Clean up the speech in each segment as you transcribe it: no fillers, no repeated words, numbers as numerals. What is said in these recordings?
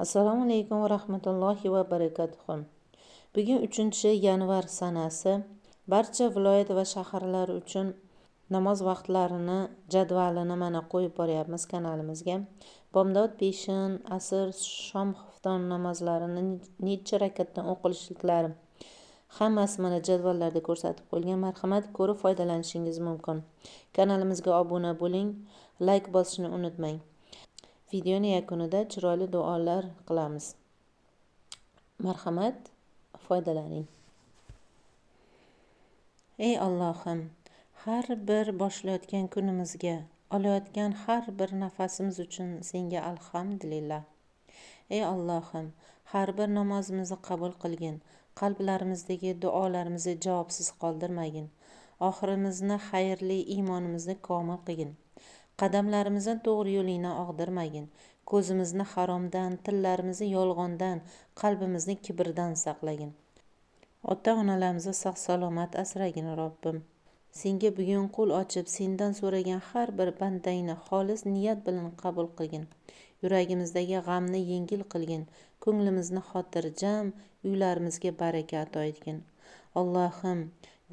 Assalomu alaykum va rahmatullohi va barakatuh. Bugun 3-yanvar sanasi. Barcha viloyat va shaharlar uchun namoz vaqtlarini jadvalini mana qo'yib boryapmiz kanalimizga. Bomdod, peshin, asr, shom, xufton namozlarini necha rakatdan o'qilishliklari hammasi mana jadvallarda ko'rsatib qo'yilgan. Marhamat, ko'rib foydalanishingiz mumkin. Kanalimizga obuna bo'ling, layk bosishni unutmang. Videoni yakunida chiroyli duolar qilamiz. Marhamat, foydalaning. Ey Allohim, har bir boshlayotgan kunimizga, olayotgan har bir nafasimiz uchun senga alhamdulillah. Ey Allohim, har bir namozimizni qabul qilgin, qalblarimizdagi duolarimizni javobsiz qoldirmagin. Oxirimizni xayrli, iymonimizni komil qilgin. Qadamlarimizni to'g'ri yo'lingdan og'dirmagin. Ko'zimizni haromdan, tillarimizni yolg'ondan, qalbimizni kibrdan saqlagin. Ota-onalarimizni sog' salomat asragin, Robbim. Senga bugun qo'l ochib, sendan so'ragan har bir bandangni xolis niyat bilan qabul qilgin. Yuragimizdagi g'amni yengil qilgin, ko'nglimizni xotirjam, uylarimizga baraka ato etgin. Allohim,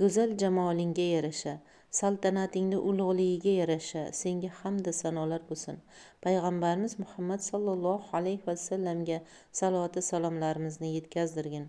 go'zal jamolingga yarasha, saltanatingni ulug'ligiga yarasha senga hamda sanolar bo'lsin. Payg'ambarimiz Muhammad sallallohu alayhi vasallamga saloti salomlarimizni yetkazdirgin.